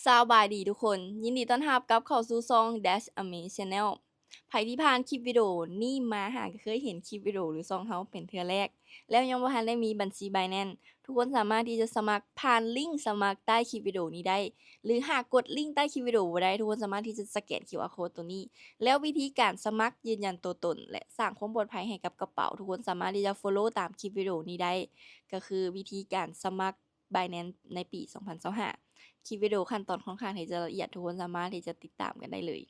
ສະບາຍດີທຸກຄົນ, ຍິນດີຕ້ອນຮັບກັບເຂົ້າສູ່ຊ່ອງ Dash Amazed Channel. ໃຜທີ່ຜ່ານຄລິບວິດີໂອນີ້ມາຫາກໍເຄີຍເຫັນຄລິບວິດີໂອຫຼືຊ່ອງເຮົາເປັນເທື່ອແລກ ແລ້ວຍັງບໍ່ທັນໄດ້ມີບັນຊີ Binance, ທຸກຄົນສາມາດທີ່ຈະສະໝັກຜ່ານລິ້ງສະໝັກໃຕ້ຄລິບວິດີໂອນີ້ໄດ້ ຫຼືຫາກກົດລິ້ງໃຕ້ຄລິບວິດີໂອບໍ່ໄດ້, ທຸກຄົນສາມາດທີ່ຈະສະແກນ QR code ໂຕນີ້. ແລ້ວວິທີການສະໝັກຢືນຢັນຕົວຕົນ ແລະ ສ້າງຄວາມປອດໄພໃຫ້ກັບກະເປົາ, ທຸກຄົນສາມາດທີ່ຈະ follow ຕາມຄລິບວິດີໂອນີ້ໄດ້, ກໍຄືວິທີການສະໝັກ Binance ໃນປີສອງພັນຊາວຫ້າ. ຄລິບວິດີໂອຂັ້ນຕອນຂ້ອນຂ້າງທີ່ຈະລະອຽດ, ທຸກຄົນສາມາດທີ່ຈະຕິດຕາມກັນໄດ້ເລີຍ.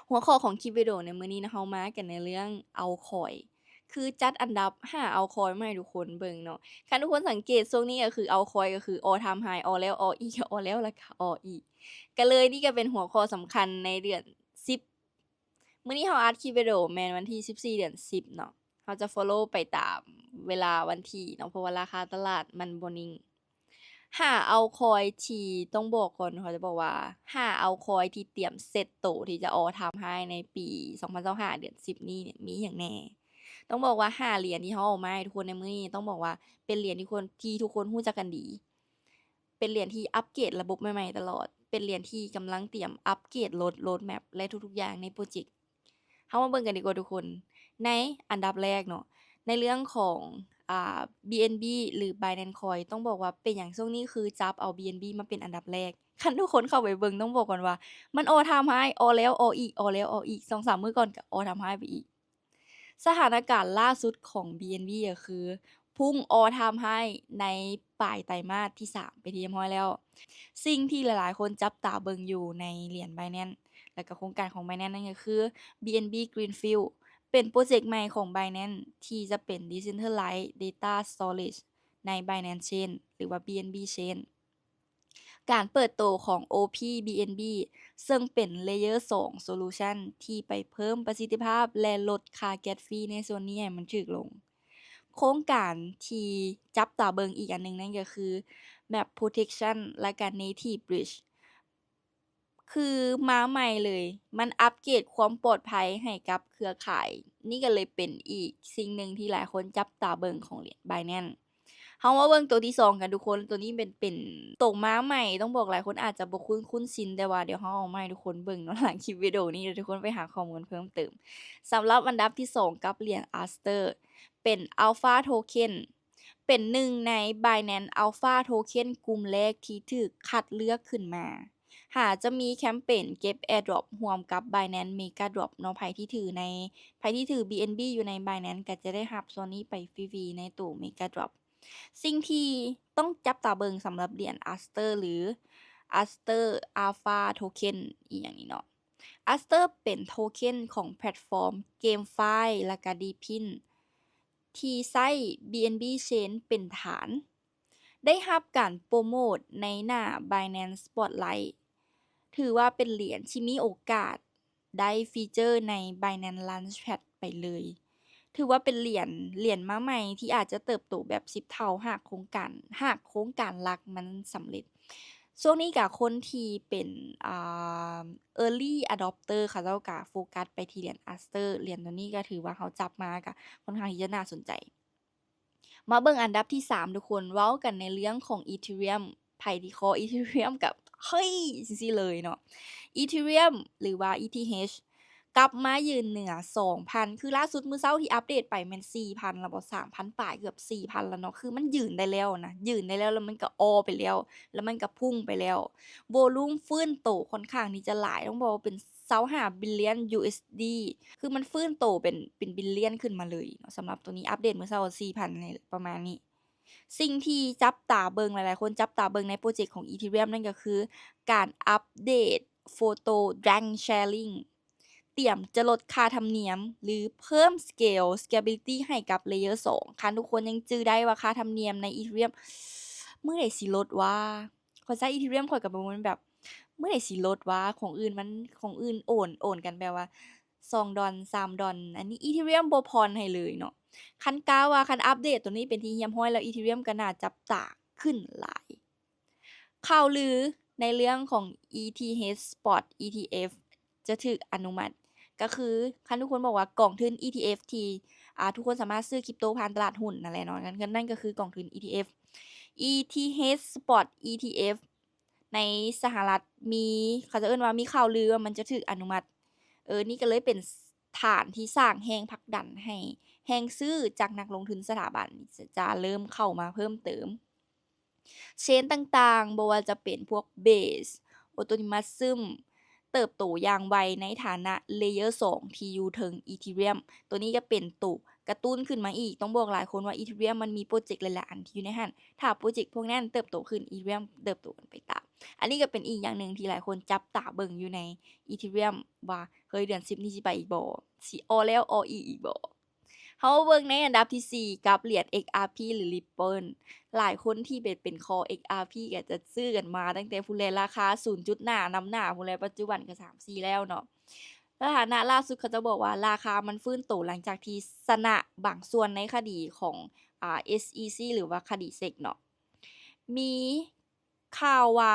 ຫົວຂໍ້ຂອງຄລິບວິດີໂອໃນມື້ນີ້ນະ, ເຮົາມາກັນໃນເລື່ອງ altcoin ຄືຈັດອັນດັບຫ້າ altcoin ມາໃຫ້ທຸກຄົນເບິ່ງເນາະ. ຄັນທຸກຄົນສັງເກດ ຊ່ວງນີ້ກໍຄື altcoin ກໍຄື all time high, all ແລ້ວ all ອີກ, all ແລ້ວ ແລ້ວກໍ all ອີກ. ກໍເລີຍນີ້ກໍເປັນຫົວຂໍ້ສຳຄັນໃນເດືອນສິບ. ມື້ນີ້ເຮົາອັດຄລິບວິດີໂອແມ່ນວັນທີສິບສີ່ ເດືອນສິບເນາະ. ເຮົາຈະ follow ໄປຕາມເວລາວັນທີເນາະ, ເພາະວ່າລາຄາຕະຫຼາດມັນບໍ່ນິ່ງ. ຫ້າ altcoin ທີ່ຕ້ອງບອກກ່ອນ, ເຮົາຈະບອກວ່າຫ້າ altcoin ທີ່ຕຽມເຊັດໂຕທີ່ຈະ all time high ໃນປີສອງພັນຊາວຫ້າ ເດືອນສິບນີ້ເນຍ ມີຫຍັງແດ່? ຕ້ອງບອກວ່າຫ້າຫຼຽນທີ່ເຮົາເອົາມາໃຫ້ທຸກຄົນໃນມື້ນີ້ ຕ້ອງບອກວ່າເປັນຫຼຽນທີ່ຄົນ ທີ່ທຸກຄົນຮູ້ຈັກກັນດີ. ເປັນຫຼຽນທີ່ອັບເກຣດລະບົບໃໝ່ໆຕະຫຼອດ, ເປັນຫຼຽນທີ່ກຳລັງຕຽມອັບເກຣດ road roadmap ແລະ ທຸກໆຢ່າງໃນໂປຣເຈັກ. ເຮົາມາເບິ່ງກັນດີກວ່າທຸກຄົນ. ໃນອັນດັບແລກເນາະ, ໃນເລື່ອງຂອງ ອ່າ BNB ຫຼື Binance Coin ຕ້ອງບອກວ່າເປັນຫຍັງຊ່ວງນີ້ຄືຈັບເອົາ BNB ມາເປັນອັນດັບແລກ? ຄັນທຸກຄົນເຂົ້າໄປເບິ່ງ ຕ້ອງບອກກ່ອນວ່າມັນ all time high, all ແລ້ວ all ອີກ, all ແລ້ວ all ອີກ, ສອງສາມມື້ກ່ອນກໍ all time high ໄປອີກ. ສະຖານະການລ່າສຸດຂອງ BNB ກໍຄືພຸ່ງ all time high ໃນປາຍໄຕມາດທີສາມເປັນທີ່ຮຽບຮ້ອຍແລ້ວ. ສິ່ງທີ່ຫຼາຍໆຄົນຈັບຕາເບິ່ງຢູ່ໃນຫຼຽນ Binance ແລະ ກໍໂຄງການຂອງ Binance ນັ້ນກໍຄື BNB Greenfield ເປັນໂປຣເຈັກໃໝ່ຂອງ Binance ທີ່ຈະເປັນ Decentralized Data Storage ໃນ Binance Chain ຫຼືວ່າ BNB Chain. ການເປີດໂຕຂອງ OP BNB ເຊິ່ງເປັນ Layer ສອງ Solution ທີ່ໄປເພີ່ມປະສິດທິພາບ ແລະ ລົດຄ່າ Gas Fee ໃນສ່ວນນີ້ໃຫ້ມັນຖືກລົງ. ໂຄງການທີ່ຈັບຕາເບິ່ງອີກອັນໜຶ່ງນັ້ນກໍຄື Map Protection ແລະ ກະ Native Bridge ຄືມາໃໝ່ເລີຍ, ມັນອັບເກຣດຄວາມປອດໄພໃຫ້ກັບເຄືອຂ່າຍ. ນີ້ກໍເລີຍເປັນອີກສິ່ງໜຶ່ງທີ່ຫຼາຍຄົນຈັບຕາເບິ່ງຂອງຫຼຽນ Binance. ເຮົາມາເບິ່ງໂຕທີສອງກັນທຸກຄົນ. ໂຕນີ້ເປັນ ເປັນໂຕມາໃໝ່, ຕ້ອງບອກຫຼາຍຄົນອາດຈະບໍ່ຄຸ້ນ ຄຸ້ນຊິນ, ແຕ່ວ່າດຽວເຮົາເອົາມາໃຫ້ທຸກຄົນເບິ່ງເນາະ ຫຼັງຄລິບວິດີໂອນີ້ ແລ້ວທຸກຄົນໄປຫາຂໍ້ມູນເພີ່ມເຕີມ. ສຳລັບອັນດັບທີສອງກັບຫຼຽນ Aster ເປັນ Alpha Token ເປັນໜຶ່ງໃນ Binance Alpha Token ກຸ່ມແລກທີ່ຖືກຄັດເລືອກຂຶ້ນມາ. ຫາຈະມີແຄມເປນເກັບ Airdrop ຮ່ວມກັບ Binance Mega Drop ເນາະ, ໃຜທີ່ຖືໃນ ໃຜທີ່ຖື BNB ຢູ່ໃນ Binance ກໍຈະໄດ້ຮັບສ່ວນນີ້ໄປຟຣີໆໃນໂຕ Mega Drop. ສິ່ງທີ່ຕ້ອງຈັບຕາເບິ່ງສຳລັບຫຼຽນ Aster ຫຼື Aster Alpha Token ອີ່ຫຍັງນີ້ເນາະ. Aster ເປັນໂທເຄັນຂອງແພລດຟອມ GameFi ແລະກະ Deepin ທີ່ໃຊ້ BNB Chain ເປັນຖານ. ໄດ້ຮັບການໂປຣໂມດໃນໜ້າ Binance Spotlight ຖືວ່າເປັນຫຼຽນທີ່ມີໂອກາດໄດ້ feature ໃນ Binance Launchpad ໄປເລີຍ. ຖືວ່າເປັນຫຼຽນ ຫຼຽນມາໃໝ່ທີ່ອາດຈະເຕີບໂຕແບບສິບເທົ່າ ຫາກໂຄງການ ຫາກໂຄງການຫຼັກມັນສຳເລັດ. ຊ່ວງນີ້ກະຄົນທີ່ເປັນ ອ່າ early adopter ເຂົາເຈົ້າກະໂຟກັສໄປທີ່ຫຼຽນ Aster. ຫຼຽນໂຕນີ້ກະຖືວ່າເຮົາຈັບມາກະຄ່ອນຂ້າງທີ່ຈະໜ້າສົນໃຈ. ມາເບິ່ງອັນດັບທີສາມທຸກຄົນ, ເວົ້າກັນໃນເລື່ອງຂອງ Ethereum. ໃຜທີ່ຄໍ Ethereum ກະ ເຮີ້ຍ ຈັ່ງຊີ້ເລີຍເນາະ. Ethereum ຫຼືວ່າ ETH ກັບມາຢືນເໜືອສອງພັນ ຄືລ່າສຸດມື້ເຊົ້າທີ່ອັບເດດໄປແມ່ນສີ່ພັນແລ້ວບໍ ສາມພັນປາຍ ເກືອບສີ່ພັນແລ້ວເນາະ. ຄືມັນຢືນໄດ້ແລ້ວນະ ຢືນໄດ້ແລ້ວ ແລ້ວມັນກະອໍໄປແລ້ວ ແລ້ວມັນກະພຸ່ງໄປແລ້ວ. Volume ຟື້ນໂຕຄ່ອນຂ້າງທີ່ຈະຫຼາຍ ຕ້ອງບອກວ່າເປັນ ຊາວຫ້າ billion USD ຄືມັນຟື້ນໂຕເປັນ ເປັນ billion ຂຶ້ນມາເລີຍເນາະ. ສຳລັບໂຕນີ້ອັບເດດມື້ເຊົ້າ ສີ່ພັນ ປະມານນີ້. ສິ່ງທີ່ຈັບຕາເບິ່ງ ຫຼາຍໆຄົນຈັບຕາເບິ່ງໃນໂປຣເຈັກຂອງ Ethereum ນັ້ນກໍຄືການອັບເດດ Photo Rank Sharing ຕຽມຈະລົດຄ່າທຳນຽມ ຫຼື ເພີ່ມ scale scalability ໃຫ້ກັບ Layer ສອງ. ຄັນທຸກຄົນຍັງຈື່ໄດ້ວ່າຄ່າທຳນຽມໃນ Ethereum ມື້ໃດຊິລົດວະ? ຂ້ອຍໃຊ້ Ethereum ຂ້ອຍກໍປະມານແບບ ມື້ໃດຊິລົດວະ? ຂອງອື່ນມັນ ຂອງອື່ນໂອນ ໂອນກັນແບບວ່າສອງດອນ ສາມດອນ, ອັນນີ້ Ethereum ບໍ່ຜ່ອນໃຫ້ເລີຍເນາະ. ຄັນກາວ່າຄັນອັບເດດໂຕນີ້ເປັນທີ່ຮຽບຮ້ອຍແລ້ວ Ethereum ກໍໜ້າຈັບຕາຂຶ້ນຫຼາຍ. ຂ່າວລືໃນເລື່ອງຂອງ ETH Spot ETF ຈະຖືກອະນຸມັດ ກໍຄື ຄັນທຸກຄົນບອກວ່າກອງທຶນ ETF ທີ່ ອ່າ ທຸກຄົນສາມາດຊື້ຄຣິບໂຕຜ່ານຕະຫຼາດຫຸ້ນນັ້ນແຫຼະເນາະ, ນັ້ນ ນັ້ນກໍຄືກອງທຶນ ETF. ETH Spot ETF ໃນສະຫະລັດມີ ເຂົາເຈົ້າເອີ້ນວ່າມີຂ່າວລືວ່າມັນຈະຖືກອະນຸມັດ. ເອີ ນີ້ກໍເລີຍເປັນຖານທີ່ສ້າງແຮງຜັກດັນໃຫ້ແຮງຊື້ຈາກນັກລົງທຶນສະຖາບັນຈະເລີ່ມເຂົ້າມາເພີ່ມເຕີມ. ເຊນຕ່າງໆ ບໍ່ວ່າຈະເປັນພວກ Base Autonomous ເຕີບໂຕຢ່າງໄວໃນຖານະ Layer ສອງ ທີ່ຢູ່ເທິງ Ethereum ໂຕນີ້ກໍເປັນໂຕກະຕຸ້ນຂຶ້ນມາອີກ. ຕ້ອງບອກຫຼາຍຄົນວ່າ Ethereum ມັນມີໂປຣເຈັກຫຼາຍໆອັນທີ່ຢູ່ໃນຫັ້ນ. ຖ້າໂປຣເຈັກພວກນັ້ນເຕີບໂຕຂຶ້ນ Ethereum ເຕີບໂຕກັນໄປຕາມ. ອັນນີ້ກໍເປັນອີກຢ່າງໜຶ່ງທີ່ຫຼາຍຄົນຈັບຕາເບິ່ງຢູ່ໃນ Ethereum ວ່າ ເຮີ້ຍ ເດືອນສິບນີ້ຊິໄປອີກບໍ່? ຊິອໍແລ້ວອໍອີກອີກບໍ່? ເຮົາມາເບິ່ງໃນອັນດັບທີສີ່ກັບຫຼຽນ XRP ຫຼື Ripple. ຫຼາຍຄົນທີ່ເປັນ ເປັນຄໍ XRP ກໍຈະຊື້ກັນມາຕັ້ງແຕ່ພຸ້ນແຫຼະ ລາຄາສູນຈຸດໜ້ານຳໜ້າພຸ້ນແຫຼະ ປັດຈຸບັນກໍສາມສີ່ແລ້ວເນາະ. ສະຖານະລ່າສຸດເຂົາເຈົ້າບອກວ່າລາຄາມັນຟື້ນໂຕຫຼັງຈາກທີ່ຊະນະບາງສ່ວນໃນຄະດີຂອງ ອາ SEC ຫຼືວ່າຄະດີ SEC ເນາະ. ມີ ຂ່າວວ່າ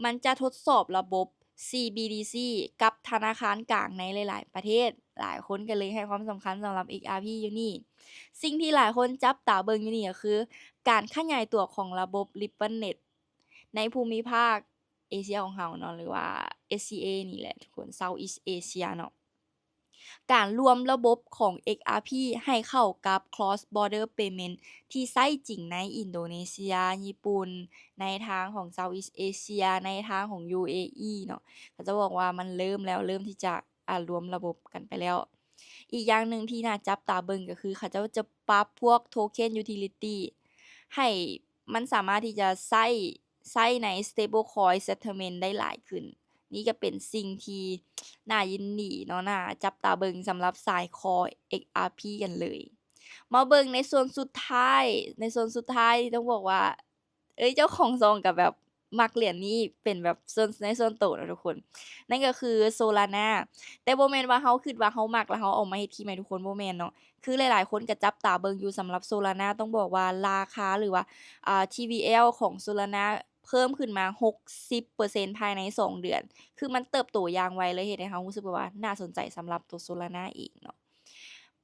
ມັນຈະທົດສອບລະບົບ CBDC ກັບທະນາຄານກາງໃນຫຼາຍໆປະເທດ. ຫຼາຍຄົນກໍເລີຍໃຫ້ຄວາມສຳຄັນສຳລັບ XRP ຢູ່ນີ້. ສິ່ງທີ່ຫຼາຍຄົນຈັບຕາເບິ່ງຢູ່ນີ້ກໍຄື ການຂະຫຍາຍຕົວຂອງລະບົບ RippleNet ໃນພູມິພາກເອເຊຍຂອງເຮົາເນາະ ຫຼືວ່າ SCA ນີ້ແຫຼະທຸກຄົນ Southeast Asia ເນາະ. ການລວມລະບົບຂອງ XRP ໃຫ້ເຂົ້າກັບ Cross Border Payment ທີ່ໃຊ້ຈິງໃນອິນໂດເນເຊຍ, ຍີ່ປຸ່ນ, ໃນທາງຂອງ Southeast Asia, ໃນທາງຂອງ UAE ເນາະ. ເຂົາເຈົ້າບອກວ່າມັນເລີ່ມແລ້ວ, ເລີ່ມທີ່ຈະ ອາ ລວມລະບົບກັນໄປແລ້ວ. ອີກຢ່າງໜຶ່ງທີ່ໜ້າຈັບຕາເບິ່ງກໍຄື ເຂົາເຈົ້າຈະປັບພວກ Token Utility ໃຫ້ມັນສາມາດທີ່ຈະໃຊ້ ໃຊ້ໃນ Stablecoin Settlement ໄດ້ຫຼາຍຂຶ້ນ. ນີ້ກໍເປັນສິ່ງທີ່ໜ້າຍິນດີເນາະ, ໜ້າຈັບຕາເບິ່ງສຳລັບສາຍຄໍ XRP ກັນເລີຍ. ມາເບິ່ງໃນສ່ວນສຸດທ້າຍ, ໃນສ່ວນສຸດທ້າຍທີ່ຕ້ອງບອກວ່າ ເອີຍ ເຈົ້າຂອງຊ່ອງກໍແບບມັກຫຼຽນນີ້ເປັນແບບສ່ວນ ໃນສ່ວນໂຕເນາະທຸກຄົນ, ນັ້ນກໍຄື Solana. ແຕ່ບໍ່ແມ່ນວ່າເຮົາຄິດວ່າເຮົາມັກແລ້ວເຮົາເອົາມາເຮັດຄລິບໃຫ້ທຸກຄົນ, ບໍ່ແມ່ນເນາະ. ຄືຫຼາຍໆຄົນກໍຈັບຕາເບິ່ງຢູ່ສຳລັບ Solana. ຕ້ອງບອກວ່າລາຄາ ຫຼືວ່າ ອາ TVL ຂອງ Solana ເພີ່ມຂຶ້ນມາຫົກສິບເປີເຊັນພາຍໃນສອງເດືອນ. ຄືມັນເຕີບໂຕຢ່າງໄວເລີຍ, ເຮັດໃຫ້ເຮົາຮູ້ສຶກແບບວ່າໜ້າສົນໃຈສຳລັບໂຕ Solana ເອງເນາະ.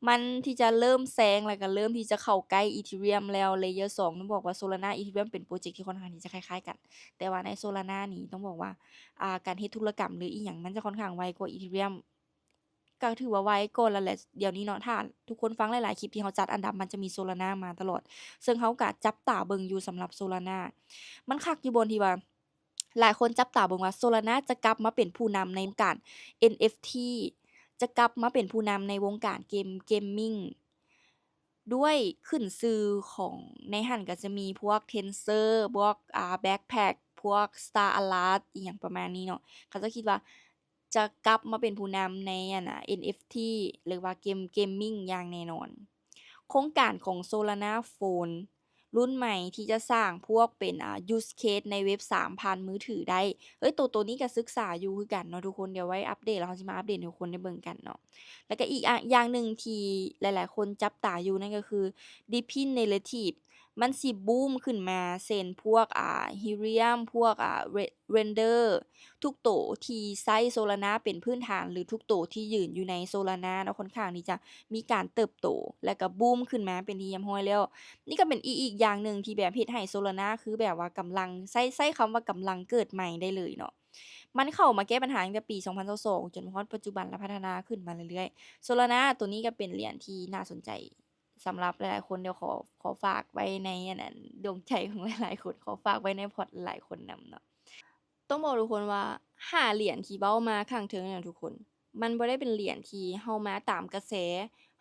ມັນທີ່ຈະເລີ່ມແຊງ ແລ້ວກໍເລີ່ມທີ່ຈະເຂົ້າໃກ້ Ethereum ແລ້ວ Layer ສອງ. ຕ້ອງບອກວ່າ Solana Ethereum ເປັນໂປຣເຈັກທີ່ຄ່ອນຂ້າງທີ່ຈະຄ້າຍໆກັນ, ແຕ່ວ່າໃນ Solana ນີ້ຕ້ອງບອກວ່າ ອາ ການເຮັດທຸລະກຳ ຫຼື ອີ່ຫຍັງ ມັນຈະຄ່ອນຂ້າງໄວກວ່າ Ethereum. ກໍຖືວ່າໄວກ່ອນແລ້ວແຫຼະ. ດຽວນີ້ເນາະ ຖ້າທຸກຄົນຟັງຫຼາຍໆຄລິບທີ່ເຮົາຈັດອັນດັບ ມັນຈະມີ Solana ມາຕະຫຼອດ, ເຊິ່ງເຮົາກໍຈັບຕາເບິ່ງຢູ່ສຳລັບ Solana. ມັນຄັກຢູ່ບ່ອນທີ່ວ່າ ຫຼາຍຄົນຈັບຕາເບິ່ງວ່າ Solana ຈະກັບມາເປັນຜູ້ນຳໃນວງການ NFT, ຈະກັບມາເປັນຜູ້ນຳໃນວົງການເກມ Gaming ດ້ວຍຂຶ້ນຊື່ຂອງ ໃນຫັ້ນກໍຈະມີພວກ Tensor ພວກ ອາ Backpack ພວກ Star Alert ອີ່ຫຍັງປະມານນີ້ເນາະ. ເຂົາເຈົ້າຄິດວ່າຈະກັບມາເປັນຜູ້ນຳໃນ ອັນນ່າ NFT ຫຼືວ່າເກມ Gaming ຢ່າງແນ່ນອນ. ໂຄງການຂອງ Solana Phone ລຸ້ນໃໝ່ທີ່ຈະສ້າງພວກເປັນ ອາ use case ໃນເວັບສາມຜ່ານມືຖືໄດ້. ເອີຍ ໂຕ ໂຕນີ້ກໍສຶກສາຢູ່ຄືກັນເນາະທຸກຄົນ, ດຽວໄວ້ອັບເດດແລ້ວເຮົາຊິມາອັບເດດໃຫ້ທຸກຄົນໄດ້ເບິ່ງກັນເນາະ. ແລ້ວກໍອີກ ອາ ຢ່າງໜຶ່ງທີ່ຫຼາຍໆຄົນຈັບຕາຢູ່ ນັ້ນກໍຄື DeFi Native ມັນຊິບູມຂຶ້ນມາ ເຊັ່ນ ພວກ ອາ Helium ພວກ ອາ Re- Render ທຸກໂຕທີ່ໃຊ້ Solana ເປັນພື້ນຖານ ຫຼື ທຸກໂຕທີ່ຢືນຢູ່ໃນ Solana ເນາະ ຄ່ອນຂ້າງທີ່ຈະມີການເຕີບໂຕ ແລ້ວກໍບູມຂຶ້ນມາເປັນທີ່ຮຽບຮ້ອຍແລ້ວ. ນີ້ກໍເປັນອີກ ອີກຢ່າງໜຶ່ງທີ່ແບບເຮັດໃຫ້ Solana ຄືແບບວ່າກຳລັງ ໃຊ້ ໃຊ້ຄຳວ່າກຳລັງເກີດໃໝ່ໄດ້ເລີຍເນາະ. ມັນເຂົ້າມາແກ້ບັນຫາຕັ້ງແຕ່ປີສອງພັນຊາວສອງ ຈົນຮອດປັດຈຸບັນ ແລະ ພັດທະນາຂຶ້ນມາເລື້ອຍໆ. Solana ໂຕນີ້ກໍເປັນຫຼຽນທີ່ໜ້າສົນໃຈ ສຳລັບຫຼາຍໆຄົນ. ດຽວຂໍ ຂໍຝາກໄວ້ໃນ ອັນນັ້ນ ດວງໃຈຂອງຫຼາຍໆຄົນ, ຂໍຝາກໄວ້ໃນພອດຫຼາຍໆຄົນນຳເນາະ. ຕ້ອງບອກທຸກຄົນວ່າ ຫ້າຫຼຽນທີ່ເວົ້າມາຂ້າງເທິງນັ້ນທຸກຄົນ ມັນບໍ່ໄດ້ເປັນຫຼຽນທີ່ເຮົາມາຕາມກະແສ,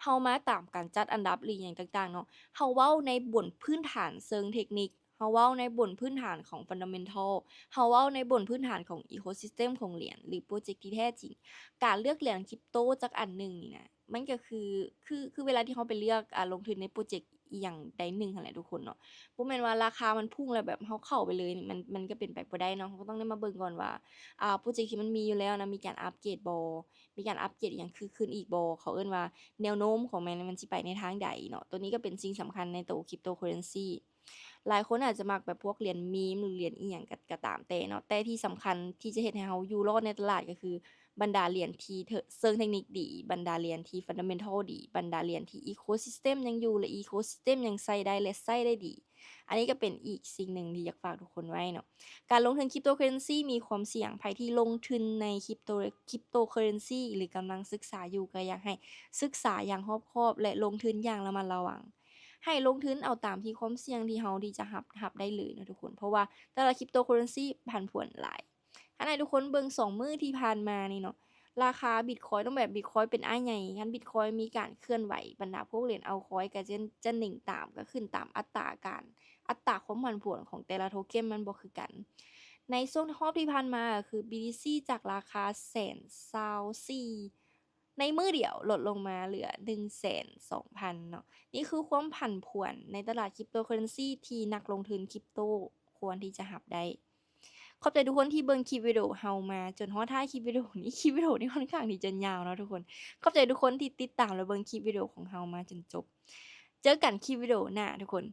ເຮົາມາຕາມການຈັດອັນດັບ ຫຼື ຫຍັງຕ່າງໆເນາະ. ເຮົາເວົ້າໃນບົນພື້ນຖານເຊີງເທັກນິກ, ເຮົາເວົ້າໃນບົນພື້ນຖານຂອງ fundamental, ເຮົາເວົ້າໃນບົນພື້ນຖານຂອງ ecosystem ຂອງຫຼຽນ ຫຼື ໂປຣເຈັກທີ່ແທ້ຈິງ. ການເລືອກຫຼຽນຄຣິບໂຕຈັກອັນໜຶ່ງນີ້ນະ ມັນກໍຄື ຄື ຄືເວລາທີ່ເຮົາໄປເລືອກ ອາ ລົງທຶນໃນໂປຣເຈັກອີ່ຫຍັງໃດໜຶ່ງຫັ້ນແຫຼະທຸກຄົນເນາະ. ບໍ່ແມ່ນວ່າລາຄາມັນພຸ່ງແລ້ວແບບເຮົາເຂົ້າໄປເລີຍ ມັນ ມັນກໍເປັນໄປບໍ່ໄດ້ເນາະ. ເຮົາກໍຕ້ອງໄດ້ມາເບິ່ງກ່ອນວ່າ ອາ ໂປຣເຈັກທີ່ມັນມີຢູ່ແລ້ວນະ ມີການອັບເກຣດບໍ່, ມີການອັບເກຣດອີ່ຫຍັງຄື ຂຶ້ນອີກບໍ່, ເຂົາເອີ້ນວ່າແນວໂນ້ມຂອງມັນ ມັນຊິໄປໃນທາງໃດເນາະ. ໂຕນີ້ກໍເປັນສິ່ງສຳຄັນໃນໂຕ cryptocurrency. ຫຼາຍຄົນອາດຈະມັກແບບພວກຫຼຽນ meme ຫຼື ຫຼຽນອີ່ຫຍັງກໍ ກໍຕາມແຕ່ເນາະ, ແຕ່ທີ່ສຳຄັນທີ່ຈະເຮັດໃຫ້ເຮົາຢູ່ລອດໃນຕະຫຼາດກໍຄື ບັນດາຫຼຽນທີ່ເທີ- ເຊີງເທັກນິກດີ, ບັນດາຫຼຽນທີ່ fundamental ດີ, ບັນດາຫຼຽນທີ່ ecosystem ຍັງຢູ່ ແລະ ecosystem ຍັງໃຊ້ໄດ້ ແລະ ໃຊ້ໄດ້ດີ. ອັນນີ້ກໍເປັນອີກສິ່ງໜຶ່ງທີ່ຢາກຝາກທຸກຄົນໄວ້ເນາະ. ການລົງທຶນ cryptocurrency ມີຄວາມສ່ຽງ. ໃຜທີ່ລົງທຶນໃນ crypto cryptocurrency ຫຼື ກຳລັງສຶກສາຢູ່ ກໍຢາກໃຫ້ສຶກສາຢ່າງຮອບຄອບ ແລະ ລົງທຶນຢ່າງລະມັດລະວັງ. ໃຫ້ລົງທຶນເອົາຕາມທີ່ຄວາມສ່ຽງທີ່ເຮົາທີ່ຈະຮັບ ຮັບໄດ້ເລີຍເນາະທຸກຄົນ ເພາະວ່າແຕ່ລະ cryptocurrency ຜັນຜວນຫຼາຍ. ຄັນໃຫ້ທຸກຄົນເບິ່ງສອງມື້ທີ່ຜ່ານມານີ້ເນາະ ລາຄາ Bitcoin ຕ້ອງແບບ Bitcoin ເປັນອ້າຍໃຫຍ່. ຄັນ Bitcoin ມີການເຄື່ອນໄຫວ ບັນດາພວກຫຼຽນ altcoin ກໍຈະ ຈະເໜັງຕາມ ກໍຂຶ້ນຕາມອັດຕາການ ອັດຕາຄວາມຜັນຜວນຂອງແຕ່ລະໂທເຄັນມັນບໍ່ຄືກັນ. ໃນຊ່ວງຮອບທີ່ຜ່ານມາ ກໍຄື BTC ຈາກລາຄາແສນຊາວສີ່ ໃນມື້ດຽວລົດລົງມາເຫຼືອໜຶ່ງແສນສອງພັນເນາະ. ນີ້ຄືຄວາມຜັນຜວນໃນຕະຫຼາດ cryptocurrency ທີ່ນັກລົງທຶນ crypto ຄວນທີ່ຈະຮັບໄດ້. ຂອບໃຈທຸກຄົນທີ່ເບິ່ງຄລິບວິດີໂອເຮົາມາຈົນຮອດທ້າຍຄລິບວິດີໂອນີ້. ຄລິບວິດີໂອນີ້ຄ່ອນຂ້າງທີ່ຈະຍາວເນາະທຸກຄົນ. ຂອບໃຈທຸກຄົນທີ່ຕິດຕາມ ແລະ ເບິ່ງຄລິບວິດີໂອຂອງເຮົາມາຈົນຈົບ. ເຈີກັນຄລິບວິດີໂອໜ້າທຸກຄົນ.